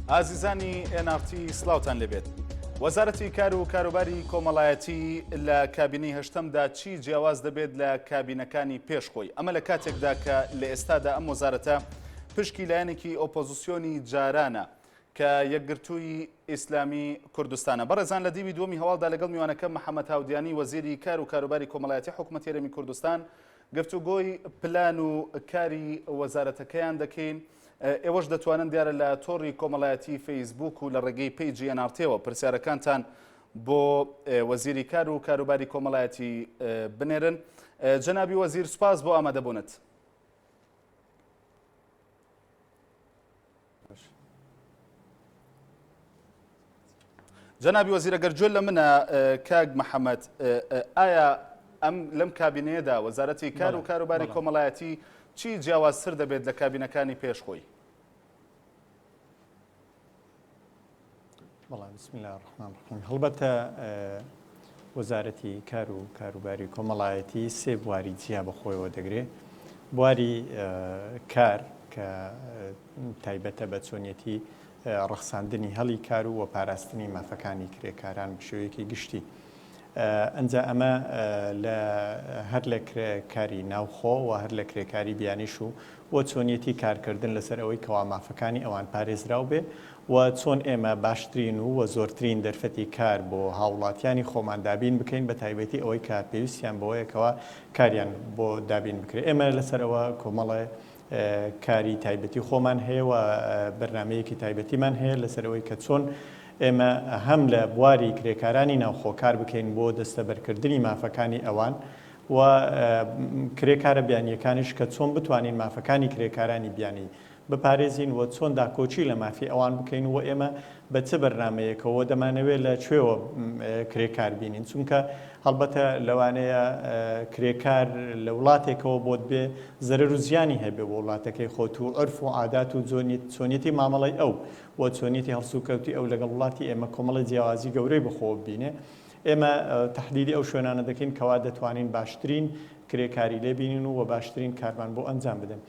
ئازیزانی NRT سڵاوتان لێبێت. وەزارەتی کار و کاروباری کۆمەڵایەتی لە کابینەی هەشتەمدا چی جیاواز دەبێت لە کابینەکانی پێش خۆی؟ ئەمە لە کاتێکدا کە لە ئێستادا ئەم وەزارەتە پشکی لایەنێکی ئۆپۆزیسیۆنی جارانە کە یەکگرتووی ئیسلامی کوردستانە. بەڕێزان لە دیوی دووەمی هەواڵدا لەگەڵ میوانەکەم محەمەد هاودیانی وەزیری کار و کاروباری کۆمەڵایەتی حکومەتی هەرێمی کوردستان گفتوگۆی پلان و کاری وەزارەتەکەیان دەکەین. ئێوەش دەتوانن دیارە لە تۆڕی کۆمەڵایەتی فەیسبوک و لە ڕێگەی پەیجی NRT-ەوە پرسیارەکانتان بۆ وەزیری کار و کاروباری کۆمەڵایەتی بنێرن. جەنابی وەزیر سوپاس بۆ ئامادەبوونت. جەنابی وەزیر ئەگەر گوێ لە منە کاک محەممەد ئایا ئەم لەم کابینەیەدا وەزارەتی کار و کاروباری کۆمەڵایەتی چی جیاوازتر دەبێت لە کابینەکانی پێش خۆی؟ بەڵام بسم الله الرحمن الرحیم هەڵبەتە وەزارەتی کار و کاروباری کۆمەڵایەتی سێ بواری جیا بە خۆیەوە دەگرێ بواری کار کە تایبەتە بە چۆنیەتی ڕەخساندنی هەڵی کار و پاراستنی مافەکانی کرێکاران بە شێوەیەکی گشتی. ئەنجا ئەمە لە هەر لە کرێکاری ناوخۆ و هەر لە کرێکاری بیانیش و و چۆنیەتی کارکردن لەسەر ئەوەی کەوا مافەکانی ئەوان پارێزراو بێ و چۆن ئێمە باشترین و و زۆرترین دەرفەتی کار بۆ هاوڵاتیانی خۆمان دابین بکەین بە تایبەتی ئەوەی کە پێویستیان بەوەیە کەوا کاریان بۆ دابین بکرێ ئێمە لەسەر ئەوە کۆمەڵێ کاری تایبەتی خۆمان هەیە و بەرنامەیەکی تایبەتیمان هەیە لەسەر ئەوەی کە چۆن ئێمە هەم لە بواری کرێکارانی ناوخۆ کار بکەین بۆ دەستەبەرکردنی مافەکانی ئەوان و کرێکارە بیانییەکانیش کە چۆن بتوانین مافەکانی کرێکارانی بیانی بپارێزین و چۆن داکۆکی لە مافی ئەوان بکەین و ئێمە بە چ بەرنامەیەکەوە دەمانەوێت لە کوێوە کرێکار بینین چونکە هەڵبەتە لەوانەیە کرێکار لە وڵاتێکەوە بۆت بێ زەرەر و زیانی هەبێ بۆ وڵاتەکەی خۆت و عورف و عادات و چۆنیەتی مامەڵەی ئەو و چۆنیەتی هەڵسوکەوتی ئەو لەگەڵ وڵاتی ئێمە کۆمەڵی جیاوازی گەورەی بەخۆوە ببینێ ئێمە تەحدیدی ئەو شوێنانە دەکەین کەوا دەتوانین باشترین کرێکاری لێ بینین و باشترین کارمان بۆ ئەنجام بدەن.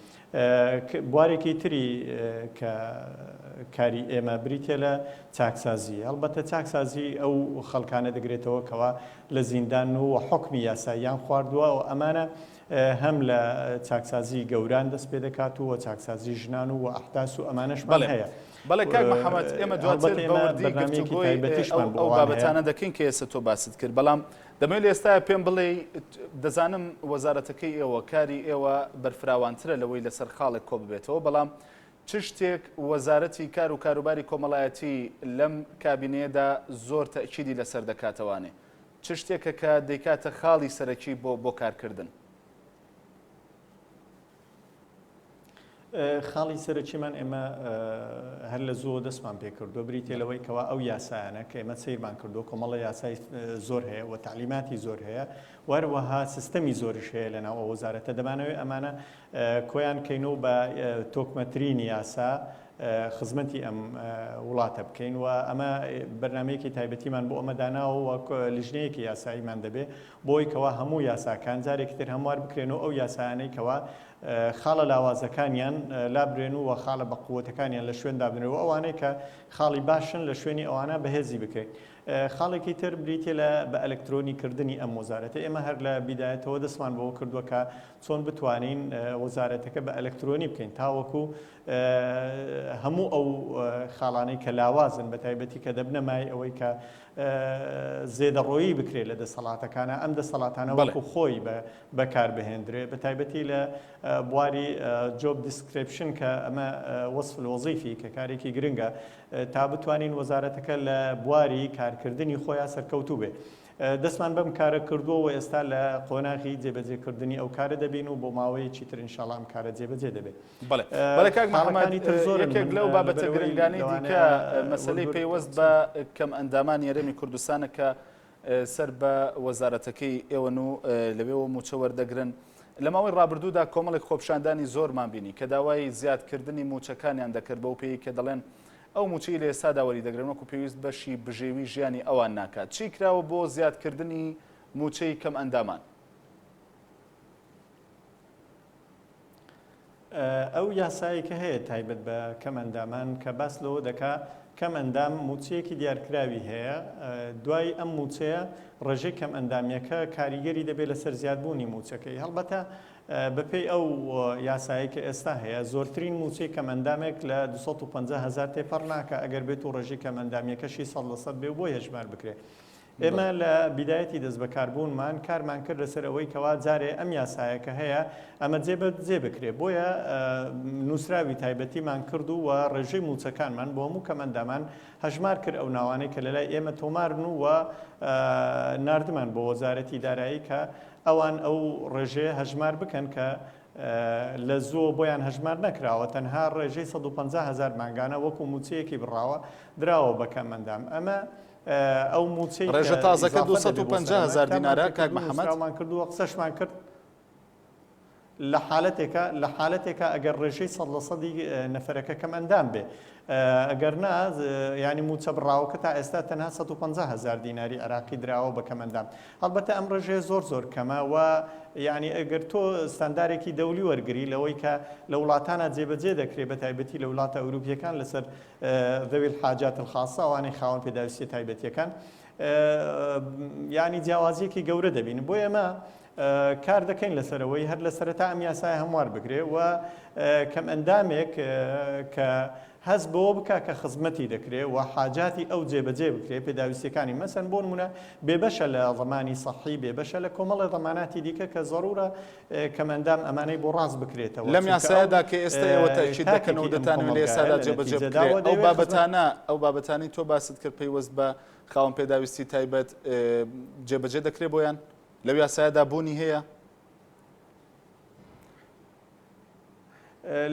بوارێکی تری کە کاری ئێمە بریتیە لە چاکسازی، هەڵبەتە چاکسازی ئەو خەڵکانە دەگرێتەوە کەوا لە زیندان و حوکمی یاساییان خواردووە و ئەمانە هەم لە چاکسازی گەوران دەست پێ دەکات و چاکسازی ژنان و ئەحداس و ئەمانەشمان هەیە. بەڵێ کاک محەمەد ئێمە دواتر بە وردی گفتوگۆی ئەو بابەتانە دەکەین کە ئێستا تۆ باست کرد، بەڵام دەمەوێت لە ئێستایا پێم بڵێی، دەزانم وەزارەتەکەی ئێوە، کاری ئێوە بەرفراوانترە لەوەی لەسەر خاڵێک کۆببێتەوە، بەڵام چ شتێک وەزارەتی کار و کاروباری کۆمەڵایەتی لەم کابینەیەدا زۆر تەئکیدی لەسەر دەکاتەوانێ؟ چ شتێکە کە دەیکاتە خاڵی سەرەکی بۆ بۆ کارکردن؟ خاڵی سەرەکیمان ئێمە هەر لە زووەوە دەستمان پێکردووە بریتیە لەوەی کەوا ئەو یاسایانە کە ئێمە سەیرمان کردووە کۆمەڵە یاسای زۆر هەیە و تەعلیماتی زۆر هەیە و هەروەها سیستەمی زۆریش هەیە لەناو ئەو وەزارەتە دەمانەوێت ئەمانە کۆیان کەین و بە تۆکمەترین یاسا خزمەتی ئەم وڵاتە بکەین و ئەمە بەرنمەیەکی تایبەتیمان بۆ ئەمە داناوە و لیژنەیەکی یاساییمان دەبێ بۆی کەوا هەموو یاساکان جارێکی تر هەموار بکرێن و ئەو یاسایانەی کەوا خاڵە لاوازەکانیان لابرێن و خاڵە بەقوەتەکانیان لە شوێن دابنرێن و ئەوانەی کە خاڵی باشن لە شوێنی ئەوانە بەهێزی بکرێن. خاڵێکی تر بریتیە لە بە ئەلکترۆنی کردنی ئەم وەزارەتە. ئێمە هەر لە بیدایەتەوە دەستمان بەوە کردووە کە چۆن بتوانین وەزارەتەکە بە ئەلکترۆنی بکەین تاوەکو هەموو ئەو خاڵانەی کە لاوازن بە تایبەتی کە دەبنە مایەی ئەوەی کە زێدەڕۆیی بکرێت لە دەسەڵاتەکانە ئەم دەسەڵاتانە وەکو خۆی بەکار بهێندرێ بە تایبەتی لە بواری job description کە ئەمە وەسف الوظیفی کە کارێکی گرنگە تا بتوانین وەزارەتەکە لە بواری کارکردنی خۆیان سەرکەوتوو بێ. دەستمان بەم کارە کردووە و ئێستا لە قۆناغی جێبەجێکردنی ئەو کارە دەبین و بۆ ماوەیەکی تر ئینشاڵا ئەم کارە جێبەجێ دەبێت. بەڵێ بەڵێ کاک محەممەد یەکێک لەو بابەتە گرنگانەی دیکە مەسەلەی پەیوەست بە کەم ئەندامانی هەرێمی کوردستانە کە سەر بە وەزارەتەکەی ئێوەن و لەوێوە مووچە وەردەگرن. لە ماوەی ڕابردوودا کۆمەڵێک خۆپیشاندانی زۆرمان بینی کە داوای زیادکردنی مووچەکانیان دەکرد بەو پێی کە دەڵێن ئەو مووچەی لە ئێستادا وەریدەگرن وەکو پێویست بەشی بژێوی ژیانی ئەوان ناکات. چی کراوە بۆ زیادکردنی مووچەی کەمئەندامان؟ ئەو یاسایەی کە هەیە تایبەت بە کەمئەندامان کە باس لەوە دەکا کەمئەندام مووچەیەکی دیارکراوی هەیە، دوای ئەم مووچەیە ڕێژەی کەمئەندامییەکە کاریگەری دەبێت لەسەر زیادبوونی مووچەکەی. هەڵبەتە بەپێی ئەو یاسایەی کە ئێستا هەیە زۆرترین مووچەی کەمئەندامێک لە 250 هەزار تێپەڕ ناکا ئەگەر بێت و ڕێژەی کەمئەندامییەکەشی 100% بێ و بۆی هەژمار بکرێ. ئێمە لە بیدایەتی دەستبەکاربوونمان کارمان کرد لەسەر ئەوەی کەوا جارێ ئەم یاسایە کە هەیە ئەمە جێ بە جێ بکرێ بۆیە نووسراوی تایبەتیمان کرد و ڕێژەی مووچەکانمان بۆ هەموو کەمئەندامان هەژمار کرد ئەو ناوانەی کە لەلای ئێمە تۆمارن و ناردمان بۆ وەزارەتی دارایی کە ئەوان ئەو ڕێژەیە هەژمار بکەن کە لە زووە بۆیان هەژمار نەکراوە تەنها ڕێژەی 150 هەزار مانگانە وەکو مووچەیەکی بڕاوە دراوە بە کەمئەندام ئەمە ئەو مووچەی کە ڕێژە تازەکە ئیزافە دەبێ بۆ 250 سەر ئەمە هەزار کارمان دینارە پێ کاک کردو محەمەد؟ نووسراومان کردو قسەشمان کرد لە حالەتێکا لە حالەتێکا ئەگەر ڕێژەی سەد لە سەدی نەفەرەکە کەم ئەندام بێ ئەگەر نا یانی مووچە بڕاوەکە تا ئێستا تەنها 150 هەزار دیناری عێراقی دراوە بە کەم ئەندام هەڵبەتە ئەم ڕێژەیە زۆر زۆر کەمە و یعنی ئەگەر تۆ ستاندارێکی دەولی وەرگری لەوەی کە لە وڵاتانە جێبەجێ دەکرێت بە تایبەتی لە وڵاتە ئەوروپیەکان لەسەر ذوی الحاجات الخاصە ئەوانەی خاوەن پێداویستیە تایبەتیەکان یانی جیاوازیەکی گەورە دەبین بۆ ئێمە کار دەکەین لەسەرەوەی هەر لە سەرەتا ئەم یاسای هەموار بکرێ و کەم ئەندامێک کە هەست بەوە بکا کە خزمەتی دەکرێ و حاجاتی ئەو جێبەجێ بکرێ پێداویستیەکانی مەسەن بۆ نمونە بێبەشە لە ضمانی صحی بێبەشە لە کۆمەڵی ضماناتی دیکە کە زەرورە کەمئەندام ئەمانەی بۆ ڕاست بکرێتەوە لەم چونکە ئەو یاسایەدا کە ئێستا ئێوە تەئکید دەکەن و تاکێکی ئەم دەتانەوێت لە کۆمەڵگایە ئێستادا لە جێبەجێ نەتیجەدا بکرێ و ئەو دەیەوێت خزمەت بابەتانە ئەو بابەتانەی تۆ باست کرد پەیوەست بە خاوەن پێداویستی تایبەت جێبەجێ دەکرێ بۆیان لەو یاسایەدا بوونی هەیە؟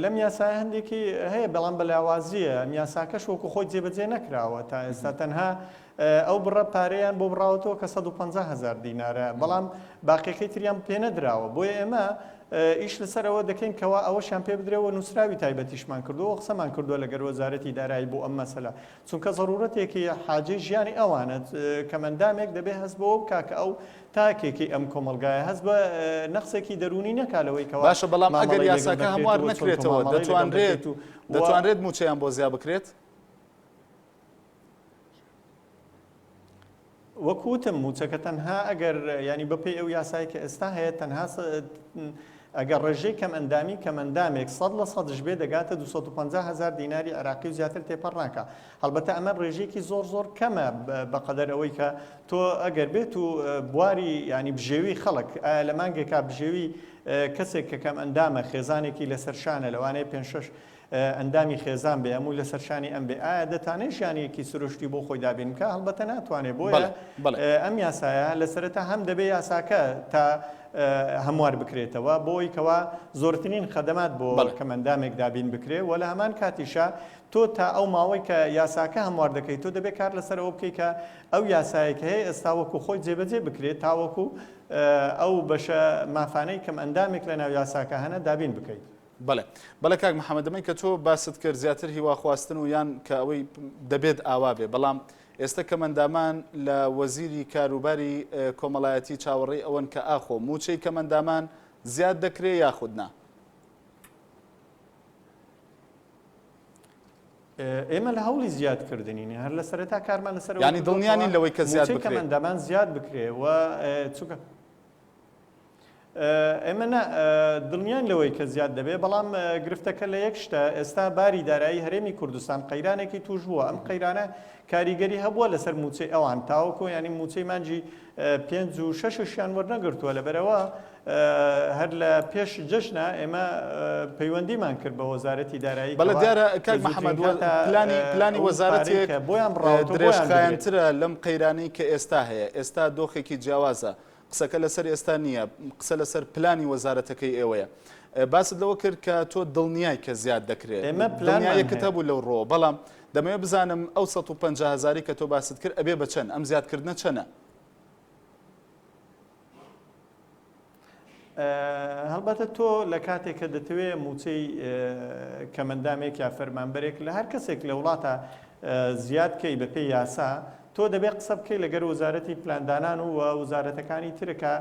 لەم یاسایە هەندێکی هەیە بەڵام بە لاوازییە ئەم یاساکەش وەکو خۆی جێبەجێ نەکراوە تا ئێستا تەنها ئەو بڕە پارەیان بۆ بڕاوەتەوە کە 150 هزار دینارە بەڵام باقیەکەی تریان پێ نەدراوە بۆیە ئێمە ئیش لەسەر ئەوە دەکەین کەوا ئەوەشیان پێ بدرێەوە نووسراوی تایبەتیشمان کردووە قسەمان کردووە لەگەر وەزارەتی دارایی بۆ ئەم مەسەلە چونکە زەرورەتێکی حاجەی ژیانی ئەوانە، کەمئەندامێک دەبێ هەست بەوە بکا کە ئەو تاکێکی ئەم کۆمەڵگایە، هەست بە نەقسێکی دەروونی نەکا لەوەی کەوا باشە بەڵام ئەگەر مامەڵەی لەگەڵ یاساکە هەموار دەکرێت و چۆن تۆ نەکرێتەوە مامەڵەی لەگەڵ دەتوانرێت دەکەیت و و دەتوانرێت مووچەیان بۆ زیا بکرێت؟ وەک وتم مووچەکە تەنها ئەگەر یانی بەپێی ئەو یاسای کە ئێستا هەیە تەنها ئەگەر ڕێژەی کەمئەندامی کەمئەندامێک سەد لە سەدش بێ دەگاتە 250 هەزار دیناری عێراقی و زیاتر تێپەڕ ناکا هەڵبەتە ئەمە ڕێژەیەکی زۆر زۆر کەمە بەقەدەر ئەوەی کە تۆ ئەگەر بێت و بواری ینی بژێوی خەڵک ئایا لە مانگێکا بژێوی کەسێک کە کەم ئەندامە خێزانێکی لەسەر شانە لەوانەیە پێ شەش ئەندامی خێزان بێ هەمووی لەسەر شانی ئەم بێ ئایا دەتانێ ژیانێکی سروشتی بۆ خۆی دابین بکا؟ هەڵبەتە ناتوانێ بۆیە بەڵێ بەڵێ. ئەم یاسایە لە سەرەتا هەم دەبێ یاساکە تا هەموار بکرێتەوە بۆی کەوا زۆرترین خەدەمات بۆ بەڵێ. کەمئەندامێک دابین بکرێ و لە هەمان کاتیشا تۆ تا ئەو ماوەی کە یاساکە هەموار دەکەی تۆ دەبێ کار لەسەر ئەوە بکەی کە ئەو یاسایەی کە هەیە ئێستا وەکو خۆی جێبەجێ بکرێت تاوەکو ئەو بەشە مافانەی کەمئەندامێک لەناو یاساکە هەنە دابین بکەیت. بەڵێ بەڵێ کاک محەمەد ئەمەی کە تۆ باست کرد زیاتر هیوا خواستن و یان کە ئەوەی دەبێت ئاوا بێ بەڵام ئێستا کەمەندامان لە وەزیری کاروباری کۆمەڵایەتی چاوەڕێی ئەوەن کە ئاخۆ مووچەی کەمەندامان زیاد دەکرێ یاخود نا؟ ئێمە لە هەوڵی زیادکردنین هەر لە سەرەتا کارمان لەسەر یانی دڵنیا نین لەوەی کە زیاد بکرێت بکرێ؟ کەمئەندامان زیاد بکرێ و چونکە ئێمە نا دڵنیاین لەوەی کە زیاد دەبێت، بەڵام گرفتەکە لە یەک شتە، ئێستا باری دارایی هەرێمی کوردستان قەیرانێکی توش بووە، ئەم قەیرانە کاریگەری هەبووە لەسەر مووچەی ئەوان تاوەکو یانی مووچەی مانگی پێنج و شەشیان وەرنەگرتووە، لەبەرئەوە هەر لە پێش جەژنە ئێمە پەیوەندیمان کرد بە وەزارەتی دارایی بەڵێ کەوا دیارە لە کاک زووترین محەمەد کاتا پلانی پلانی ئەو پارەی وەزارەتێک کە بۆیان بڕاوەتەوە بۆیان بدرێت. درێژخایەنترە لەم قەیرانەی کە ئێستا هەیە، ئێستا دۆخێکی جیاوازە، قسەکە لەسەر ئێستا نییە، قسە لەسەر پلانی وەزارەتەکەی ئێوەیە. باست لەوە کرد کە تۆ دڵنیای کە زیاد دەکرێت. ئێمە پلانمان دڵنیایەکت هەیە. هەبوو لەو ڕووەوە، بەڵام دەمەوێت بزانم ئەو 150 هەزارەی کە تۆ باست کرد ئەبێ بە چەند؟ ئەم زیادکردنە چەنە؟ هەڵبەتە تۆ لە کاتێک کە دەتەوێ مووچەی کەمەندامێک یا فەرمانبەرێک لە هەر کەسێک لە وڵاتە زیاد کەی بەپێی یاسا تۆ دەبێ قسە بکەی لەگەر وەزارەتی پلاندانان و وەزارەتەکانی تر کە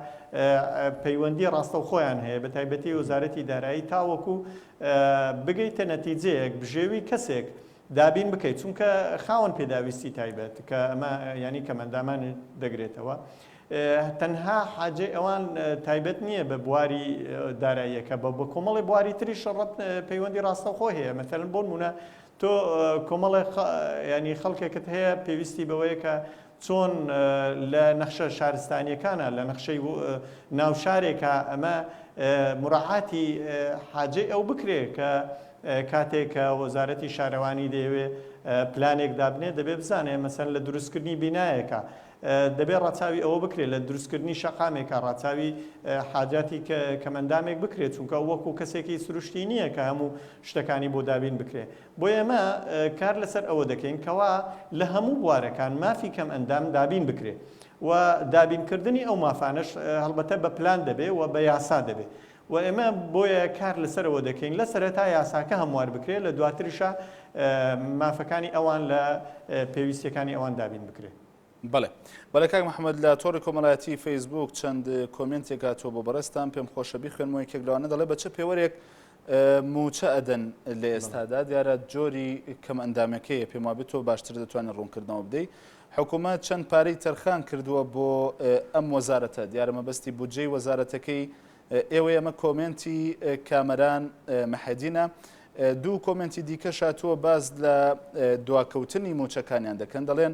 پەیوەندی ڕاستەوخۆیان هەیە بە تایبەتی وەزارەتی دارایی تاوەکو بگەیتە نەتیجەیەک بژێوی کەسێک دابین بکەیت چونکە خاوەن پێداویستی تایبەت کە ئەمە ینی کەمەندامان دەگرێتەوە تەنها حاجەی ئەوان تایبەت نییە بە بواری داراییەکە بە بە کۆمەڵی بواری تریش ڕەت پەیوەندی ڕاستەوخۆ هەیە مەسەلەن بۆ نمونە تۆ کۆمەڵێک ینی خەڵکێکت هەیە پێویستی بەوەیە کە چۆن لە نەخشە شارستانیەکانە لە نەخشەی ناوشارێکە ئەمە مراعاتی حاجەی ئەو بکرێ کە کاتێک کە وەزارەتی شارەوانی دەیەوێ پلانێک دابنێ دەبێ بزانێ مەسەن لە دروستکردنی بینایەکە دەبێ ڕەچاوی ئەوە بکرێت لە دروستکردنی شەقامێکا ڕەچاوی حاجاتی کەمئەندامێک بکرێت چونکە ئەو وەکو کەسێکی سروشتی نییە کە هەموو شتەکانی بۆ دابین بکرێت بۆیە ئێمە کار لەسەر ئەوە دەکەین کەوا لە هەموو بوارەکان مافی کەمئەندام دابین بکرێت و دابینکردنی ئەو مافانەش هەڵبەتە بە پلان دەبێ و بە یاسا دەبێ و ئێمە بۆیە کار لەسەرەوە دەکەین لە سەرەتا یاساکە هەموار بکرێت لە دواتریشا مافەکانی ئەوان لە پێویستیەکانی ئەوان دابین بکرێت. بەڵێ بەڵێ کاک محەممەد لە تۆڕی کۆمەڵایەتی فەیسبوک چەند کۆمێنتێک هاتووە بۆ بەڕێزتان پێم خۆشە بیخوێنمەوە یەکێک لەوانە دەڵێ بە چ پێوەرێک موچە ئەدەن لە ئێستادا دیارە جۆری کەم ئەندامەکەیە پێم وابێت تۆ باشتر دەتوانێت ڕوونکردنەوە بدەیت حکوومەت چەند پارەی تەرخان کردووە بۆ ئەم وەزارەتە دیارە مەبەستی بودجەی وەزارەتەکەی ئێوەی ئەمە کۆمێنتی کامەران محێدینە. دوو کۆمێنتی دیکەش هاتووە باس لە دواکەوتنی موچەکانیان دەکەن دەڵێن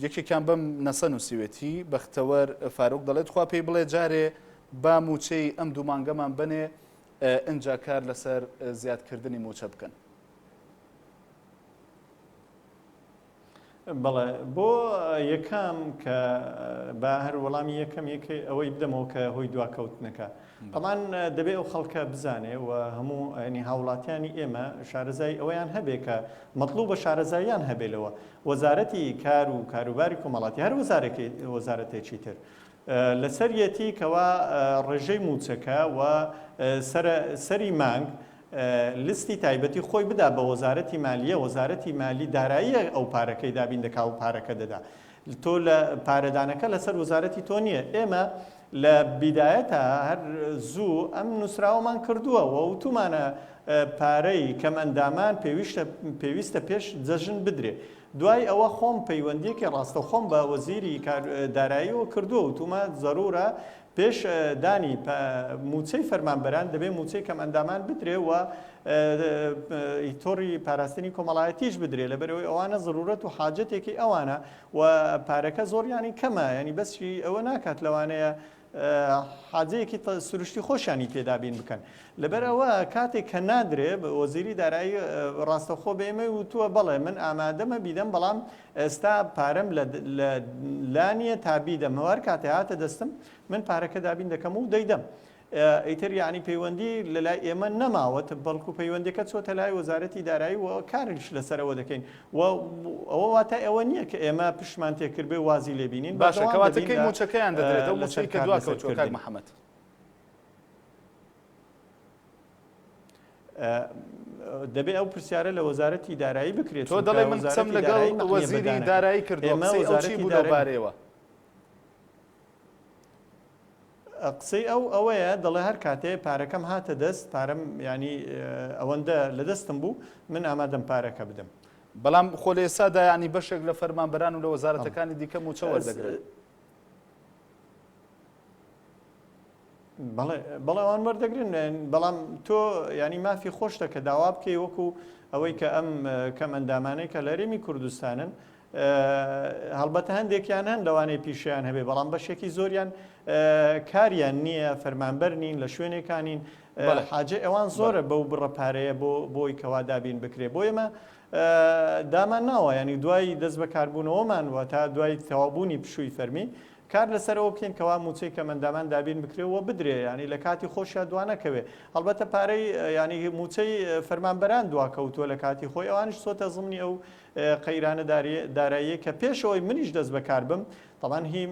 یەکێکیان بەم نەسە نووسیوێتی بەختەوەر فاروق دەڵێت خوا پێی بڵێ جارێ با موچەی ئەم دوو مانگەمان بەنێ ئنجا کار لەسەر زیادکردنی موچە بکەن. بەڵێ بۆ یەکەم کە با هەر وەڵامی یەکەم یەکەی ئەوەی بدەمەوە کە هۆی دواکەوتنەکە تەبعەن دەبێ ئەو خەڵکە بزانێ و هەموو ینی هاوڵاتیانی ئێمە شارەزای ئەوەیان هەبێ کە مەطلوبە شارەزاییان هەبێ لەوە وەزارەتی کار و کاروباری کۆمەڵاتی هەر وەزارێکی وەزارەتێکی تر لەسەریەتی کەوا ڕێژەی مووچەکە و سەری مانگ لستی تایبەتی خۆی بدا بە وەزارەتی مالیە، وەزارەتی مالی داراییە ئەو پارەکەی دابین دەکا و پارەکە دەدا. تۆ لە پارەدانەکە لەسەر وەزارەتی تۆ نییە. ئێمە لە بیدایەتا هەر زوو ئەم نووسراوەمان کردووە و وتومانە پارەی کەمئەندامان پێویستە پێویستە پێش جەژن بدرێ. دوای ئەوە خۆم پەیوەندییەکی ڕاستەوخۆم بە وەزیری داراییەوە کردووە وتومە زەرورە پێش دانی مووچەی فەرمانبەران دەبێ مووچەی کەمئەندامان بدرێ و تۆڕی پاراستنی کۆمەڵایەتیش بدرێ لەبەرئەوەی ئەوانە زەرورەت و حاجەتێکی ئەوانە و پارەکە زۆریانی کەمە ینی بەسی ئەوە ناکات لەوانەیە حاجەیەکی سروشتی خۆشیانی پێ دابین بکەن. لەبەر ئەوە کاتێک کە نادرێ وەزیری دارایی ڕاستەوخۆ بە ئێمەی وتووە بەڵێ من ئامادەمە بیدەم بەڵام ئێستا پارەم لە لا نییە تا بیدەم هەر کاتێ هاتە دەستم من پارەکە دابین دەکەم و دەیدەم. ئیتر یعنی پەیوەندی لە لای ئێمە نەماوە بەڵکو پەیوەندەکە چۆتە لای وەزارەتی دارایی و کاریش لەسەرەوە دەکەین و ئەوە واتای ئەوە نییە کە ئێمە پشتمان تێکردبێ وازی لێ بینین باشە کەواتە کەی مووچەکەیان دەدرێت ئەو مووچەی کە دوا کەوتووە کاک محەمەد؟ دەبێ ئەو پرسیارە لە وەزارەتی دارایی بکرێت تۆ دەڵێ من قسەم لەگەڵ وەزیری دارایی کردووە قسەی ئەو چی بوو لەوبارەیەوە؟ قسەی ئەو ئەوەیە دەڵێ هەر کاتێ پارەکەم هاتە دەست پارەم ینی ئەوەندە لە دەستم بوو من ئامادەم پارەکە بدەم. بەڵام خۆ لە ئێستادا یانی بەشێک لە فەرمانبەران و لە وەزارەتەکانی دیکە مووچە وەردەگرن. بەڵێ بەڵێ ئەوان وەردەگرن بەڵام تۆ ینی مافی خۆشتە کە داوا بکەی وەکو ئەوەی کە ئەم کەم ئەندامانەی کە لە هەرێمی کوردستانن هەڵبەتە هەندێکیان هەن لەوانەیە پیشەیان هەبێ بەڵام بەشێکی زۆریان کاریان نییە فەرمانبەر نین لە شوێنێکانین حاجە ئەوان زۆرە بەو بڕە پارەیە بۆ بۆی کەوا دابین بکرێ بۆ ئێمە دامان ناوە ینی دوای دەست بەکاربوونەوەمان و تا دوای تەوابوونی پشووی فەرمی کار لەسەر ئەوە بکەین کەوا مووچەی کەمئەندامان دابین بکرێ و بدرێ یانی لە کاتی خۆشیا دوانەکەوێ هەڵبەتە پارەی یانی مووچەی فەرمانبەران دواکەوتووە لە کاتی خۆی ئەوانیش چۆتە زمنی ئەو قەیرانە داراییەی کە پێش ئەوەی منیش دەست بەکار بم تەبعەن هی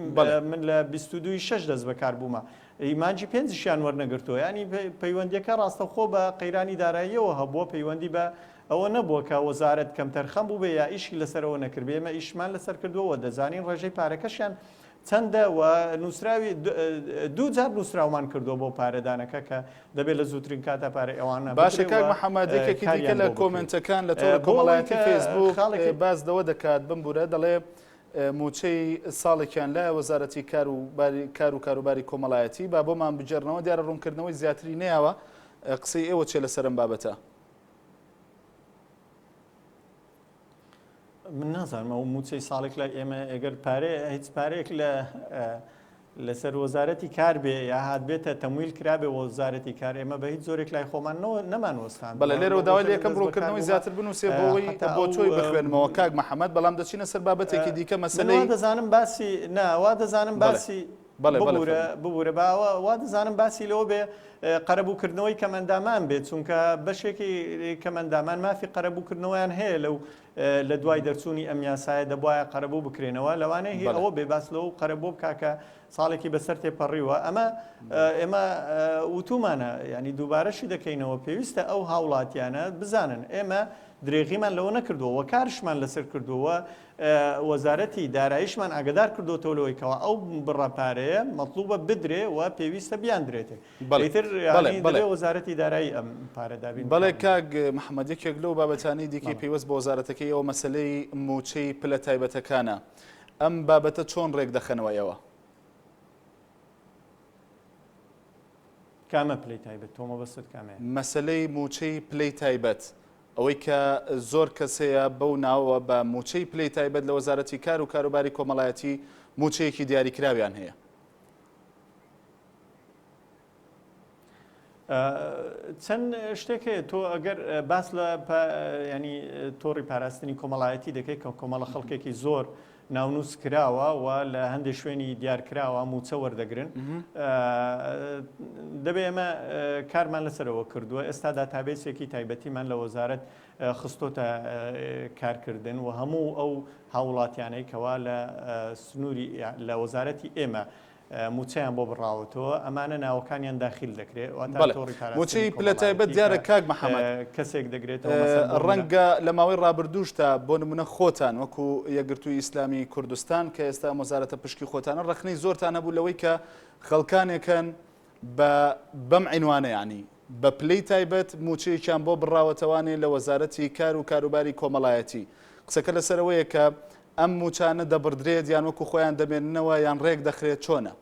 من لە 22 شەش دەست بەکار بوومە. ئی مانگی پێنجیشیان وەرنەگرتووە یانی پەیوەندیەکە ڕاستەوخۆ بە قەیرانی داراییەوە هەبووە پەیوەندی بە ئەوە نەبووە کە وەزارەت کەمتەرخەم بووبێ یا ئیشی لەسەرەوە نەکردبێ ئێمە ئیشمان لەسەر کردووە و دەزانین ڕێژەی پارەکەشیان چەندە و نووسراوی دوو جار نووسراومان کردووە بۆ پارەدانەکە کە دەبێت لە زووترین کاتا پارەی ئەوانە باشە کاک محەممەد یەکێکی دیکە لە کۆمنتەکان لە تۆڕە کۆمەڵایەتی فەیسبوک باس لەوە دەکات بمبورە دەڵێ مووچەی ساڵێکیان لایە وەزارەتی کار و باری کار و کاروباری کۆمەڵایەتی با بۆمان بگێڕنەوە دیارە ڕوونکردنەوەی زیاتری نەیاوە قسەی ئێوە چیە لەسەر ئەم بابەتە؟ من نازانم ئەو مووچەی ساڵێک لای ئێمە ئەگەر پارەیە هیچ پارەیەک لە لەسەر وەزارەتی کار بێ یا هاتبێتە تەمویل کرابێ وەزارەتی کار ئێمە بە هیچ جۆرێک لای خۆمان نەمان وەستاندوە. بەڵێ لێرەوە داوای لێکەم ڕوونکردنەوەی زیاتر بنووسێ بۆ ئەوەی بۆ تۆی بخوێنمەوە کاک محەمەد بەڵام دەچینە سەر بابەتێکی دیکە مەسەلەی. من وا دەزانم باسی نا وا دەزانم باسی بەڵێ بەڵێ ببورە ببورە با وا دەزانم باسی لەوە بێ قەرەبووکردنەوەی کەمئەندامان بێت چونکە بەشێکی کەمئەندامان مافی قەرەبووکردنەوەیان هەیە لەو لە دوای دەرچوونی ئەم یاسایە دەبوایە قەرەبوو بکرێنەوە، لەوانەیە هی ئەوە بێ باس لەو قەرەبووە بکا کە ساڵێکی بەسەر تێپەڕیوە، ئەمە ئێمە وتوومانە یانی دووبارەشی دەکەینەوە پێویستە ئەو هاوڵاتیانە بزانن ئێمە درێغیمان لەوە نەکردووە و کارشمان لەسەر کردووە و وەزارەتی داراییشمان ئاگادار کردۆتەوە لەوەی کەوا ئەو بڕە پارەیە مەتڵوبە بدرێ و پێویستە بیاندرێتێ. بەڵێ ئیتر بەڵێ یانی بەڵێ دەبێ وەزارەتی دارایی ئەم پارە دابین بەڵێ بکات. کاک محەمەد یەکێک لەو بابەتانەی دیکەی بەڵێ. پەیوەست بە وەزارەتەکەی ئێوە مەسەلەی مووچەی پلە تایبەتەکانە ئەم بابەتە چۆن ڕێک دەخەنەوە ئێوە؟ کامە پلەی تایبەت؟ تۆ مەبەستت کامەیە؟ مەسەلەی مووچەی پلەی تایبەت ئەوەی کە زۆر کەس هەیە بەو ناوەوە بە مووچەی پلەی تایبەت لە وەزارەتی کار و کاروباری کۆمەڵایەتی مووچەیەکی دیاریکراویان هەیە. چەند شتێک هەیە تۆ ئەگەر باس لە ینی تۆڕی پاراستنی کۆمەڵایەتی دەکەیت کە کۆمەڵە خەڵکێکی زۆر ناونووس کراوە و لە هەندێک شوێنی دیارکراوە موچە وەردەگرن دەبێ ئێمە کارمان لەسەرەوە کردووە ئێستا database ێکی تایبەتیمان لە وەزارەت خستۆتە کارکردن و هەموو ئەو هاوڵاتیانەی کەوا لە سنووری لە وەزارەتی ئێمە مووچەیان بۆ بڕاوەتەوە، ئەمانە ناوەکانیان داخیل دەکرێت، واتە بەڵێ تۆڕی پاراستنی مووچەی پلە تایبەت کۆمەڵایەتی دیارە کە کاک محەمەد کەسێک دەگرێتەوە مەسەن بۆ نمونە. ڕەنگە لە ماوەی ڕابردووشدا بۆ نمونە خۆتان وەکو یەکگرتووی ئیسلامی کوردستان کە ئێستا ئەم وەزارەتە پشکی خۆتانە ڕەخنەی زۆرتان هەبوو لەوەی کە خەڵکانێکن بە بەم عینوانە یانی بە پلەی تایبەت مووچەیەکیان بۆ بڕاوەتەوانێ لە وەزارەتی کار و کاروباری کۆمەڵایەتی قسەکە لەسەر ئەوەیە کە ئەم مووچانە دەبڕدرێت یان وەکو خۆیان دەمێننەوە یان ڕێک دەخرێت چۆنە؟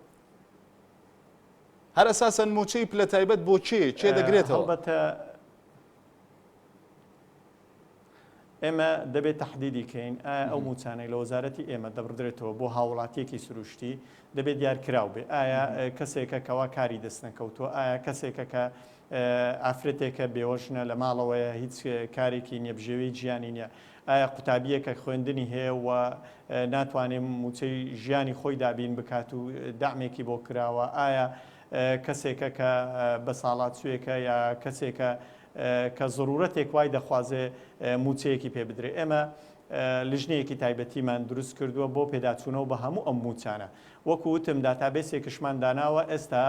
هەر ئەساسەن مووچەی پلە تایبەت بۆ کێیە؟ کێ دەگرێتەوە؟ هەڵبەتە ئێمە دەبێت تەحدیدی کەین ئایا ئەو مووچانەی لە وەزارەتی ئێمە دەبڕدرێتەوە بۆ هاووڵاتییەکی سروشتی دەبێت دیارکراو بێ ئایا کەسێکە کەوا کاری دەست نەکەوتووە ئایا کەسێکە کە ئافرەتێکە بێوەژنە لە ماڵەوەیە هیچ کارێکی نیە بژێوی ژیانی نیە ئایا قوتابیەکە خوێندنی هەیە و ناتوانێ موچەی ژیانی خۆی دابین بکات و دەعمێکی بۆ کراوە ئایا کەسێکە کە بەساڵاچووێکە یا کەسێکە کە زرورەتێک وای دەخوازێ موچەیەکی پێ بدرێ ئێمە لیژنەیەکی تایبەتیمان دروست کردووە بۆ پێداچوونەوە بە هەموو ئەم موچانە وەکو وتم داتابێسێکشمان داناوە ئێستا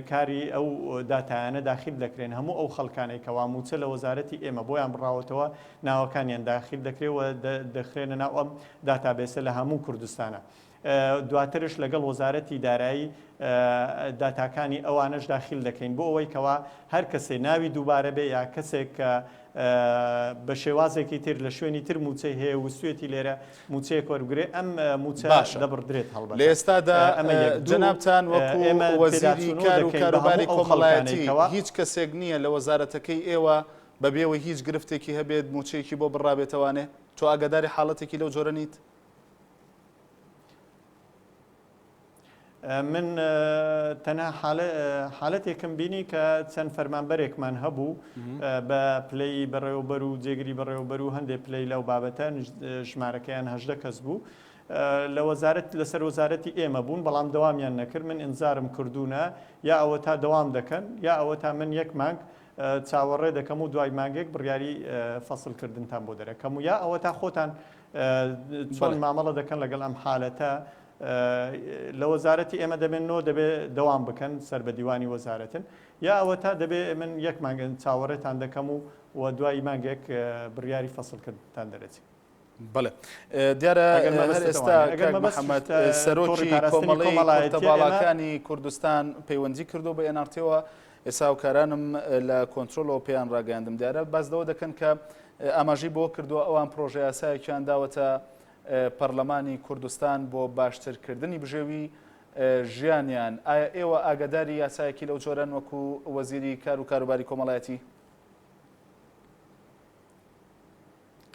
کاری ئەو داتایانە داخیل دەکرێن هەموو ئەو خەڵکانەی کەوا مووچە لە وەزارەتی ئێمە بۆیان بڕاوەتەوە ناوەکانیان داخیل دەکرێت و دەخرێنە ناو ئەم داتابێسە لە هەموو کوردستانە دواترش لەگەڵ وەزارەتی دارایی داتاکانی ئەوانەش داخیل دەکەین بۆ ئەوەی کەوا هەر کەسێ ناوی دووبارە بێ یا کەسێک کە بە شێوازێکی تر لە شوێنی تر مووچەی هەیە ویستویەتی لێرە مووچەیەک وەربگرێ ئەم مووچە باشە دەبڕدرێت لە هەڵبەتە ئێستادا ئەمە یەک دوو جەنابتان وەکو ئێمە وەزیری پێداچوونەوە کار و دەکەین بە کاروباری هەموو ئەو خەڵکانەی کۆمەڵایەتی کەوا هیچ کەسێک نییە لە وەزارەتەکەی ئێوە بەبێ ئەوەی هیچ گرفتێکی هەبێت مووچەیەکی بۆ بڕابێتەوانێ تۆ ئاگاداری حاڵەتێکی لەو جۆرە نیت؟ من تەنها حالەتێکم بینی کە چەند فەرمانبەرێکمان هەبوو بە پلەی بەڕێوەبەر و جێگری بەڕێوەبەر و هەندێک پلەی لەو بابەتە ژمارەکەیان 18 کەس بوو لە وەزارەت لەسەر وەزارەتی ئێمە بوون بەڵام دەوامیان نەکرد من ئینزارم کردوونە یا ئەوە تا دەوام دەکەن یا ئەوە تا من یەک مانگ چاوەڕێ دەکەم و دوای مانگێک بڕیاری فەسڵ کردنتان بۆ دەرەکەم و یا ئەوە تا خۆتان چۆن مامەڵە دەکەن لەگەڵ ئەم حالەتە. لە وەزارەتی ئێمە دەمێنەوە دەبێ دەوام بکەن سەر بە دیوانی وەزارەتن یا ئەوەتا دەبێ من یەک مانگ چاوەڕێتان دەکەم و و دوای مانگێک بڕیاری فەسڵکردنتان دەرەچێ. بەڵێ دیارە هەر ئێستا کاک محەممەد سەرۆکی کۆمەڵەی کورتە باڵاکانی کوردستان پەیوەندی کردو بە ئێنارتەوە ئێستا هاوکارانم لە کۆنترۆلەوە پێیان ڕاگەیاندم دیارە باس لەوە دەکەن کە ئاماژەی بۆ کردووە ئەوان پرۆژە یاسایەکیان داوەتە پەرلەمانی کوردستان بۆ باشترکردنی بژێوی ژیانیان ئایا ئێوە ئاگاداری یاسایەکی لەو جۆرەن وەکو وەزیری کار و کاروباری کۆمەڵایەتی؟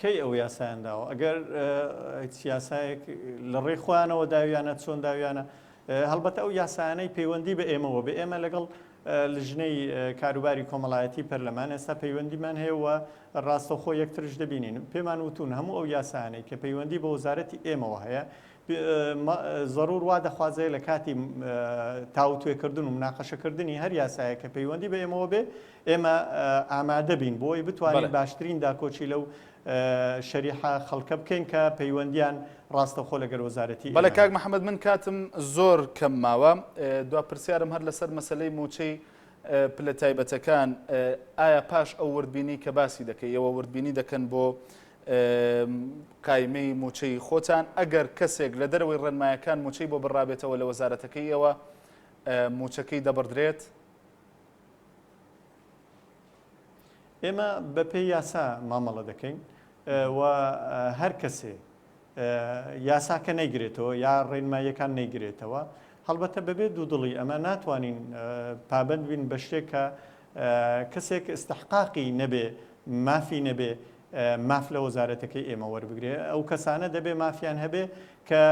کەی ئەو یاسایان داوە؟ ئەگەر هیچ یاسایەک لە ڕێی خۆیانەوە داویانە چۆن داویانە؟ هەڵبەتە ئەو یاسایانەی پەیوەندی بە ئێمەوە بێ ئێمە لەگەڵ لژنەی کاروباری کۆمەڵایەتی پەرلەمان ئێستا پەیوەندیمان هەیە و ڕاستەوخۆ یەکترش دەبینین پێمان وتون هەموو ئەو یاسایانەی کە پەیوەندی بە وەزارەتی ئێمەوە هەیە زەرور وا دەخوازێ لە کاتی تاوتوێکردن و مناقەشەکردنی هەر یاسایەک کە پەیوەندی بە ئێمەوە بێ ئێمە ئامادە بین بۆی بتوانین باشترین داکۆکی لەو شەریحە خەڵکە بکەین کە پەیوەندیان ڕاستەوخۆ لەگەر وەزارەتی بەڵێ کاک محەممەد من کاتم زۆر کەم ماوە دوا پرسیارم هەر لەسەر مەسلەی موچەی پلە تایبەتەکان ئایا پاش ئەو وردبینی کە باسی دەکەی ئێوە وردبینی دەکەن بۆ قایمەی موچەی خۆتان ئەگەر کەسێک لە دەرەوەی ڕێنمایەکان موچەی بۆ بڕابێتەوە لە وەزارەتەکەی ئێوە موچەکەی دەبڕدرێت؟ ئێمە بەپێی یاسا مامەڵە دەکەین و هەر کەسێ یاساکە نەیگرێتەوە یا ڕێنماییەکان نەیگرێتەوە هەڵبەتە بەبێ دوودڵی ئەمە ناتوانین پابند بین بە شتێک کە کەسێک ئیستحقاقی نەبێ مافی نەبێ ماف لە وەزارەتەکەی ئێمە وەربگرێ ئەو کەسانە دەبێ مافیان هەبێ کە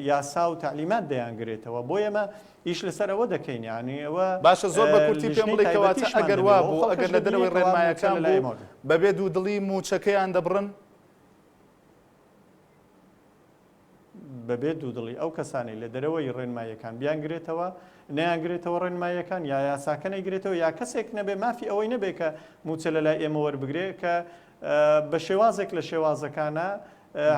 یاسا و تەعلیمات دەیانگرێتەوە بۆ ئێمە ئیش لەسەر ئەوە دەکەین یانی ئەوە باشە زۆر بە کورتی پێم بڵێ کەواتە ئەگەر وا بوو ئەگەر لە دەرەوەی ڕێنمایەکان بوو بەبێ دوودڵی مووچەکەیان دەبڕن؟ بەبێ دوودڵی ئەو کەسانەی لە دەرەوەی ڕێنماییەکان بیانگرێتەوە نەیانگرێتەوە ڕێنماییەکان یا یاساکە نەیگرێتەوە یا کەسێک نەبێ مافی ئەوەی نەبێ کە مووچە لە لای ئێمە وەربگرێ کە بە شێوازێک لە شێوازەکانە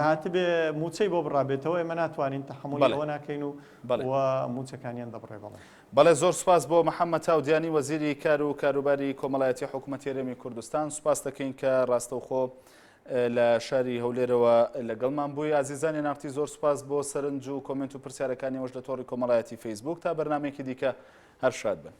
هاتبێ مووچەی بۆ بڕابێتەوە ئێمە ناتوانین تەحەمولی ئەوە ناکەین و و مووچەکانیان دەبڕێ بەڵێ. بەڵێ زۆر سوپاس بۆ محەممەد تاودیانی وەزیری کار و کاروباری کۆمەڵایەتی حکوومەتی هەرێمی کوردستان سوپاس دەکەین کە ڕاستەوخۆ لە شاری هەولێرەوە لەگەڵمان بووی ئازیزانی نارتی زۆر سوپاس بۆ سەرنج و کۆمنت و پرسیارەکانیەوەش لە تۆڕی کۆمەڵایەتی فەیسبوک تا بەرنمەیەکی دیکە هەر شاد بن.